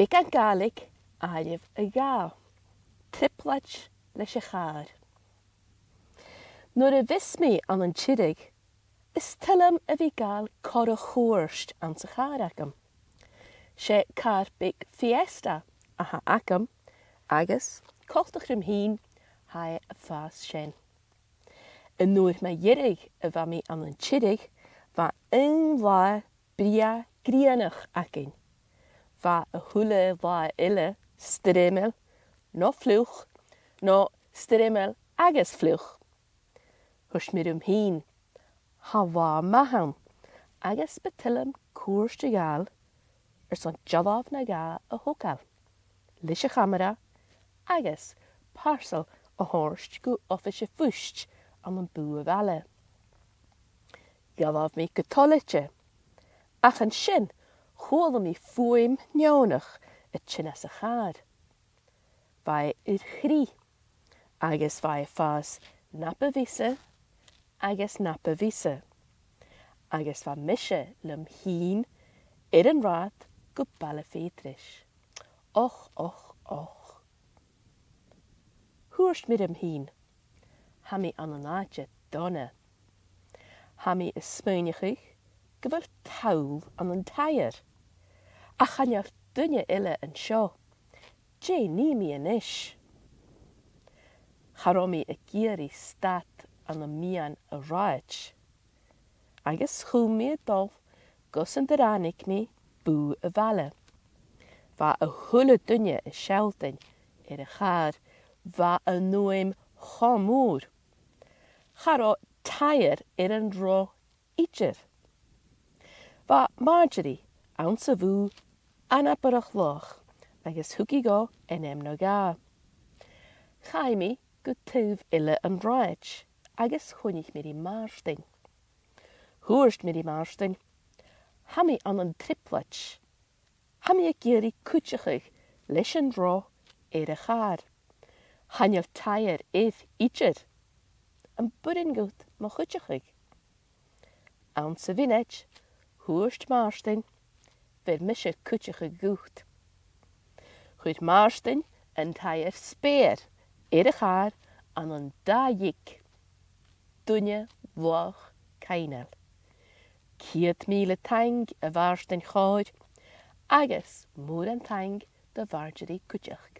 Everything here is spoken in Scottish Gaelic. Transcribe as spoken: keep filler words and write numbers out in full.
Beagan Gàidhlig, àireamh a dhà. Trioblaid leis a' chàr. Nuair a bhios mi ann an Tiriodh, is toil leam a bhith a' gabhail corra chuairt anns a' chàr agam. 'S e càr beag Fiesta a th' agam, agus coltach rium fhìn, tha e a' fàs sean. An uair mu dheireadh a bha mi ann an Tiriodh, bha aon latha brèagha grianach againn. Bha a h-uile latha eile stoirmeil, no fliuch, no stoirmeil agus fliuch. Thuirt mi rium fhìn, tha latha math ann, agus bu toil leam cuairt a ghabhail airson dealbh no dhà a thogail, leis a' chamara, agus parsail a thoirt gu oifis a' phuist ann am Bùth a' Bhaile. Dh'fhalbh mi gu toilichte, ach an sin chuala mi fuaim neònach a' tighinn às a' chàr. Bha e air chrith, agus bha e a' fàs na bu mhiosa agus na bu mhiosa, agus bha mise leam fhìn air an rathad gu Baile Pheadrais. Och, och, och. Thuirt mi rium fhìn, tha mi ann an àite dona. Tha mi a' smaoineachadh gu bheil toll ann an taidhr. Ach chan eil duine eile an seo. Dè nì mi a-nis? Cha robh mi ag iarraidh stad ann am meadhan an rathaid. Agus chùm mi a' dol gus an do ràinig mi Bùth a' Bhaile. Bha a h-uile duine a' sealltainn air a' chàr, bha an fhuaim cho mòr. Cha robh taidhr air an roth idir. Bha Marjorie anns a' bhùth anabarrach laghach agus thug i dhomh ainm no dhà. Chaidh mi gu taobh eile an rathaid agus choinnich mi ri Màrtainn. Thuirt mi ri Màrtainn, tha mi ann an trioblaid. Tha mi ag iarraidh cuideachadh leis an roth air a' chàr. Chan eil taidhr air idir. Am b' urrainn dhut mo chuideachadh? Anns a' mhionaid, thuirt Màrtainn, bheir mise cuideachadh dhut. Chuir Màrtainn an taidhr spèir air a' chàr ann an dà dhiog. Duine laghach coibhneil. Ceud mìle taing, a Mhàrtainn chòir, agus mòran taing do Mharjorie cuideachd.